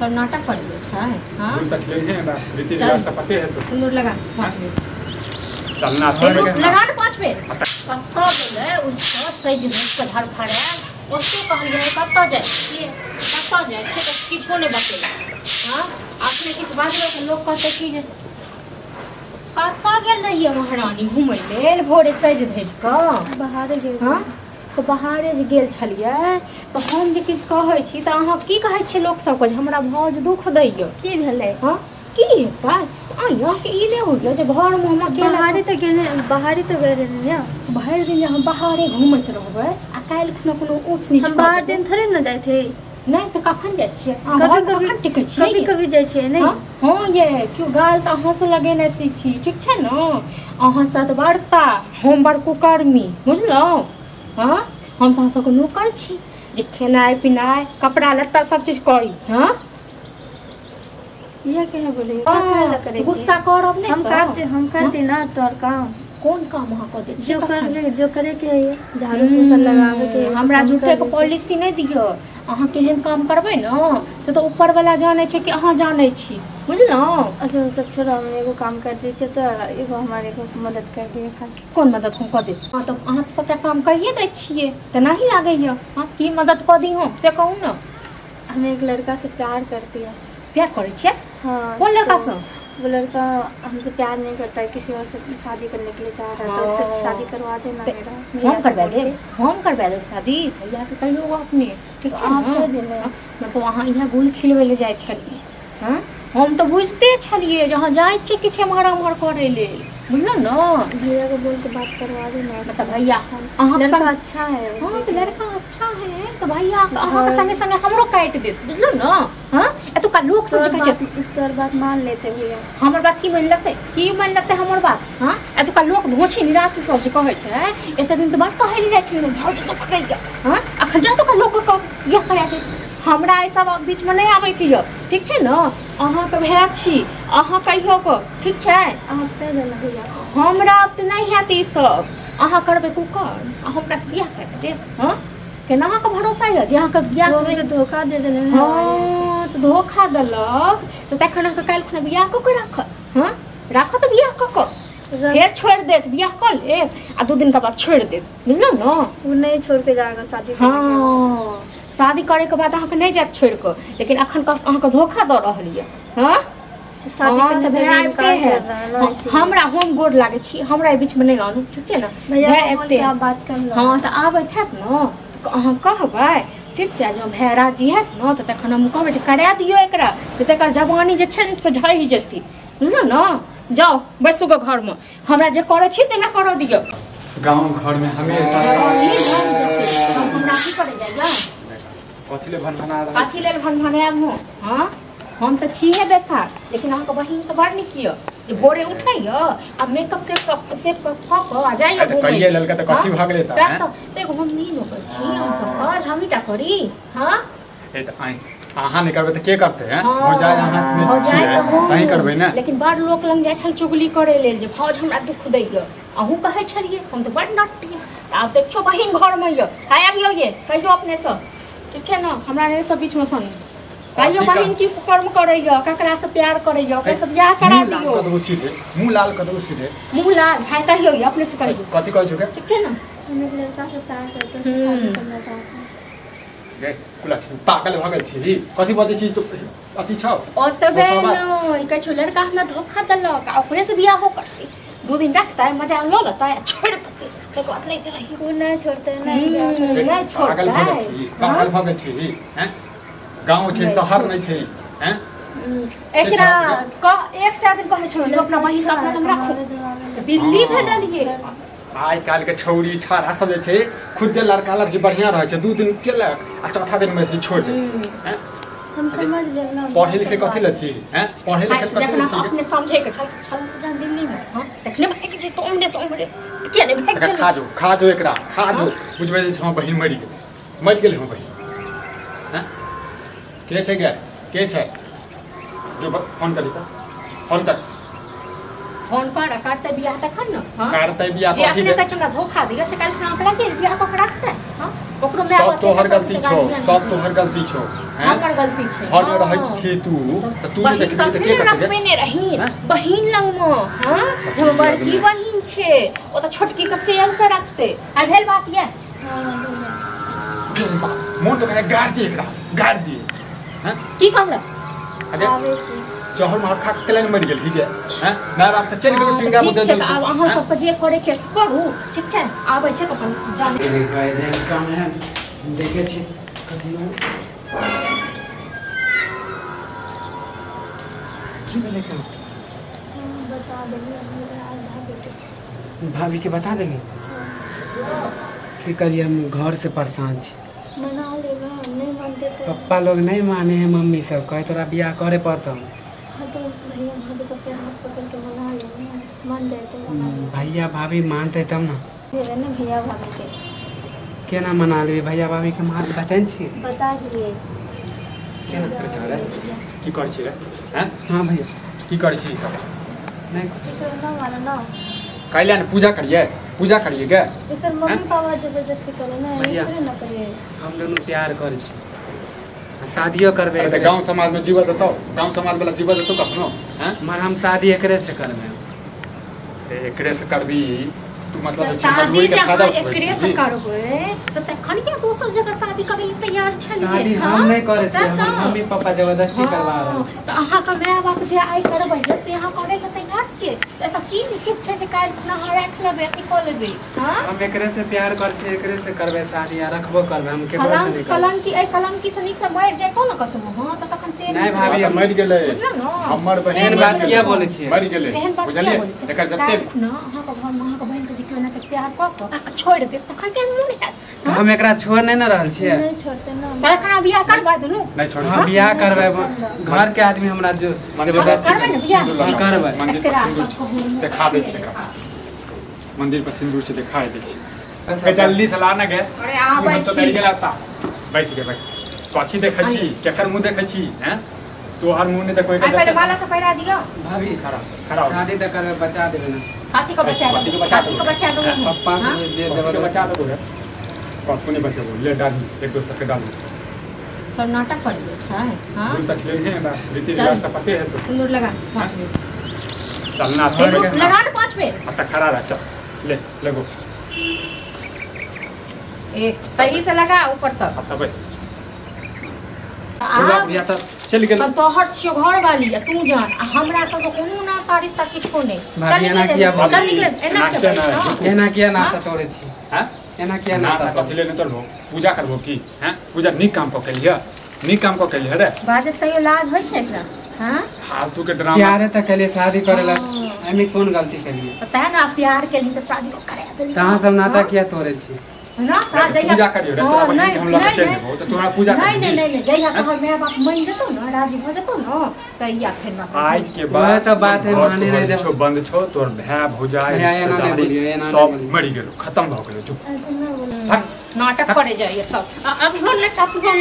सब नाटक करिए छै। हां तक ले हैं ना रीति रिवाज त पते है तो सिंदूर लगा 5 बेर चलना लगा न 5 बेर कत्तो गेलै उ सब सज धज के धर फड़ायल ओते कहलियै कत्तो जाइ छियै कत्तो जाइ छियै तऽ किछो नहि बतेला। हां अपने किछु बाजबै तऽ लोक कहतै कि जे कत्तो गेल रहियै महारानी घुमै लेल भोरे सजि धजि कऽ बाहरे गेल। हां तऽ बाहरे जे गेल छलियै तऽ हम जे किछु कहै छी तऽ अहाँ की कहै छियै लोक सबके जे हमरा भाउज दुख दैया की भेलै? हां की हेतै? अहाँके ई नहि होइया जे घरमे हम अकेला बाहरे तऽ गेल बाहरे तऽ गेल रहियै ने भरि दिन जे हम बाहरे घुमैत रहबै आ काल्हि खुना कोनो ऊँच नीच हम बाहर दिन थोड़े ने जाइ छै। नहि तऽ कखन जाइ छियै? कभी कभी कखन टिकै छियै? कभी कभी जाइ छियै नहि। हँ ये केओ गाल तऽ अहाँसँ लगेनाइ सीखी ठीक छै ने। अहाँ साथ बड़ता हम बड़ कुकर्मी बुझलहुँ। हँ हम तऽ अहाँ सबके नौकर छी जे खेनाइ पिनाइ कपड़ा लत्ता सब चीज करी। हँ इएह कहे बोले करै गुस्सा करब नहि हम करते हम करते ना तोर काम। कोन काम अहाँ कऽ दै जो कर जो करे के है झाड़ू पोछा लगावे के। हमरा झूठे के पॉलिसी नहि दिअ। अहाँ केहन काम करबै ने से तऽ ऊपर वाला जानै छै कि अहाँ जानै छी बुझलहुँ। अच्छा सब छोड़ो हम एगो काम कर दै छियै तऽ एगो हमर एगो मदद कर दिअ खाली। कोन मदद हम कऽ देब? हँ तऽ अहाँ तऽ सबटा काम करिए दै छियै तऽ नहि लागैया। हँ की मदद कऽ दी हम से कहू ने। हम एक लड़का से प्यार करती है। प्यार करै छियै? हाँ। कोन लड़का से? वो लड़का हमसे प्यार नहीं करता है किसी और से शादी करने के लिए चाह रहा है तो उससे शादी करवा देना मेरा। हम करवा देब हम करवा देब शादी भैया के कहियो अपने ठीक छै ने। मतलब अहाँ इएह गुल खिलबै लए जाइ छलियै? हँ हम तऽ बुझिते छलियै जे अहाँ जाइ छियै किछु एम्हर ओम्हर करै लेल बुझलहुँ ने। भैया को बोल के बात करवा देना। मतलब भैया अहाँ लड़का अच्छा है। हाँ तो लड़का अच्छा है तो भैया अहाँके संगे संगे हमरो काटि देत बुझलहुँ ने। हाँ एतुका लोक सब जे कहै छै तोहर बात मान लेते भैया। हमर बात की मानि लेतै? की मानि लेतै हमर बात? हाँ एतुका लोक धोछी निराश सब जे कहै छै एते दिन तऽ बात कहै लए जाइ छै भाउज दुख दैया। हाँ अखन जा एतुका लोकके कह इएह करा देत। हमरा एहि सब बीचमे नहि आबैके यऽ ठीक छै ने। अहाँके भाय छी अहाँ कहियो कऽ ठीक छै। अहाँ कहि देना भैया हमरा आब तऽ नहि हैत ई सब। अहाँ करबै कुकर हमरा से बियाह करि देब? हाँ केना अहाँके भरोसा यऽ जे अहाँके बियाह धोखा दे देने? हाँ तऽ धोखा देलक तऽ तखन अहाँके काल्हि खुना बियाह कऽ के राखत? हाँ राखत तऽ बियाह कऽ कऽ फेर छोड़ि देत बियाह कऽ लेत आ 2 दिनके बाद छोड़ि देत बुझलहुँ ने। ओ नहि छोड़ के जाएगा शादी। हाँ शादी करे के बाद अहाँके नहि जायत छोड़ि कऽ लेकिन अखन अहाँके धोखा दऽ रहल यऽ। हाँ शादी करने से हमरा हम गोर लागै छी हमरा एहि बीचमे नहि आनू ठीक छै ने। भैया आबिते बात कर। हाँ तऽ आबैत हैत ने तऽ अहाँ कहबै ठीक छै। जँ भाय राजी हैत ने तऽ तखन हम कहबै जे करा दियौ एकरा तऽ एकर जवानी जे छै ने से ढहि जेतै बुझलहुँ ने। जाउ बैसू गऽ घरमे हमरा जे करै छी से हमरा करऽ दियौ। गाँव घरमे हमेशा हमरा की करै जाइया? कथी लेल भनभना रहल? कथी लेल भनभनायब हम? हाँ हम तऽ छियै बेकार लेकिन अहाँके बहिन तऽ बड़ नीक यऽ जे भोरे उठैया आ मेकअप सेप कऽ कऽ आ जाइया घूमै। कहिये ललका तऽ कथी भऽ गेलै तऽ? तऽ एगो हम नहि नौकर छी हम सब काज हमही टा करी। हाँ ए तऽ आइ अहाँ नहि करबै तऽ के करतै? हैं हो जाए अहाँ छियै तहीं करबै ने। लेकिन बड़ लोक लग जाइ छल चुगली करै लेल जे भाउज हमरा दुख दैया अहूँ कहै छलियै हम तऽ बड़ नट्टी। आब देखियौ बहिन घरमे यऽ हाय आबियौ ये कहियौ अपने सब ठीक छै ने। हमरा नहि सब बीचमे सन कहियो बहिन की कर्म करैया ककरा से प्यार करैया ओकरा से बियाह करा दियौ। सीधे मुँह लाल कऽ दू सीधे मुँह लाल भाई कहियौ ये अपने से कहियौ कथी कहै छौ के ठीक छै ने। हम एक लड़का से प्यार करते हैं शादी करना चाहते हैं। गे कुलक्षणी पागल भऽ गेल छी कथी बजै छी तू अथी छौ ओतबे नहि कहै छौ लड़का हमरा धोखा देलक आ ओकरे से बियाह करतै 2 दिन रखतै मजा लऽ लेतै आ छोड़ि देतै तकर बाद लैते रहियौ। ओ नहि छोड़तै नहि नहि छोड़तै। पागल भऽ गेल छी हैं गाँव छै शहर नहि छै हैं एकरा कह एक से दिन कहै छौ अपना बहिन के अपना लग राखू दिल्ली भेजलियै। आइ काल्हि के छौरी छाड़ा सब जे छै खुदे लड़का लड़की बढ़िया रहै छै 2 दिन केलक आ चौथा दिन में छोड़ि दै छै। हैं हम समझ गेलहुँ पढ़े लिखे कथी लए छी? हैं पढ़े लिखे कथी लए छी? अपने समझे के छल छल तऽ जहन दिल्ली मे। हां तखने भागि जेतौ उम्हरे से उम्हरे किया नहि भागि गेल? खा जो एकरा खा जो बुझबै जे हमर बहिन मरि गेल मरि गेल हमर बहिन। हैं के छै गे के छै जो फोन करी तऽ फोन कर फोन कर करतै बियाह तखन ने। हां करतै बियाह कथी? जे अपने कहै छै हमरा धोखा दिया से काल्हि खुना अपना के बियाह कऽ के राखतै। हां ओकरो my सब तोहर गलती छौ, सब तोहर गलती छौ। हमर गलती छै। घर में रहै छी तू त तू नहि देखबी त के करतै? रखबे रही बहिन लग में। हां हम बड़की बहिन छै, ओ त छोटकी के सेव के रखते। आ भेल बात ये? हां मोन तो करे गाड़ दिए एकरा, गाड़ दिए। हां की कहला? अरे आबै छी जहर मार खा के लाइन मर गेल ही गे। हां my बाप त चलि गेल टिंगा में दे देल। आब अहाँ सब के जे करे के करू, ठीक छै? आबै छै त अपन जाने जे काम है देखे छी कथि में की भेलै का? बता देली भाभी के। भाभी के बता देली? की करिए, हम घर से परेशान छी। मना लेगा, नहीं मानते तो पप्पा लोग नहीं माने हैं, मम्मी सब कहे तोरा बियाह करे पड़तौ। हाँ तो भैया भाभी को प्यार हाथ पकड़ के मना लेना, मान जाए तो मना ले। भैया भाभी मानते तब ना। ना भैया भाभी के केना मना लेबे? भैया भाभी के मान बतैन छी? बता दिए। केना करे छ रे? की कर छी रे? हैं? हां भैया की कर छी सब? नहीं कुछ करना वाला ना। काल्हि ने पूजा करिए, पूजा करिए गे। एकर मम्मी पापा जबरदस्ती करे ना, एकरे ना करिए। हम दोनों प्यार करे छी, शादियो करबे। अरे गांव समाज में जीवा देतो, गांव समाज वाला जीवा देतो कखनो? हैं मर हम शादी एकरे से करबे। एकरे से करबी तू? मतलब शादी जे अहाँ एकरे से करबे त तखन के दोसर जगह शादी करे ले तैयार छलिए? शादी हम नहीं करे छी, हमर मम्मी पापा जबरदस्ती करवा रहल। त अहाँ के my बाप जे आइ करबै से अहाँ करे के तैयार छियै? त एतऽ की निश्चित छै जे काल्हि खुना अहाँ राखि लेबै, अथी कऽ लेबै? हां हम एकरे से प्यार कर छी, एकरे से करबै शादी आ रखबो करबै, हम केकरो से नहीं करबै। कलंकी ए कलंकी से नीक त मरि जैतो न कतबो। हां त तखन से नहीं भाभी मरि गेलै। हमर बहिन बात किया बोलै छियै? मरि गेलै बुझलियै? एकर जते खुना अहाँ के घर में अहाँ के बहिन के जे केना के प्यार कऽ कऽ छोड़ि देब तखन केहन मोन हैत? हम एकरा छोड़ नहीं ना रहल छियै। नहीं छोड़ते ना। तखन बियाह करबा दुनू? नहीं छोड़। हां बियाह करबै, घर के आदमी हमरा जो जबरदस्ती करबै ने बियाह करबै। मंदिर पर सिंदूर देखा दै छै एकरा, मंदिर पर सिंदूर से देखा दै छै। ए जल्दी से ला ना गे। अरे आबै छी। तो गेला ता बैस गे बैस। कथी देखै छी? केकर मुंह देखै छी? हैं तोहर मुंह ने देखै के। पहले वाला के पहिरा दियो भाभी। खड़ा खड़ा शादी त करबै, बचा देबै ना। कथी के बचा देबै? कथी के बचा देबै? पप्पा के दे देबै, बचा देबै रे। कथी नहीं बचेबो, ले डाली एक दोसर के डाली। सब नाटक कर दे छै। हां भूल तक ले हैं बा रीति रिवाज त पते है तो। सिंदूर लगा 5 मिनट चलना था लगा ना 5 मिनट। अब तक खड़ा रह, चल ले लगो एक सही से लगा ऊपर तक। अब तक बस पूजा त चल गेल। हम तोहर छियो घर वाली आ तू जान, आ हमरा सब कोनो ना तारीख तक किछो नहीं। चल निकले, चल निकले। एना के एना किया नाता तोड़े छी? हां एना किया नाता कथि ले तोड़बो? पूजा करबो की? हैं पूजा नीक काम क केलिय, नीक काम क केलिय रे। बाजत तैयो लाज होय छै एकरा? हां फालतू के ड्रामा। प्यारे त केलिए शादी करेला, एमे कोन गलती केलिए? पता है ना प्यार के लिए त शादी करा देली। तहां सब नाता किया तोड़े छी? ना ता जइया पूजा करियो रे, तोरा बहिन के हम लग चल जेबो त तोरा पूजा नहीं नहीं नहीं जइया तोहर my बाप मान जेतो ना, राजी भ जेतो ना त या फेर बाप आई के बाद त बात है माने नहीं दे छो बंद छो तोर भाय भौजाई सब मरि गेलो, खत्म भ गेलो। चुप नाटक करे जाइए सब। अब घर ले सब ने।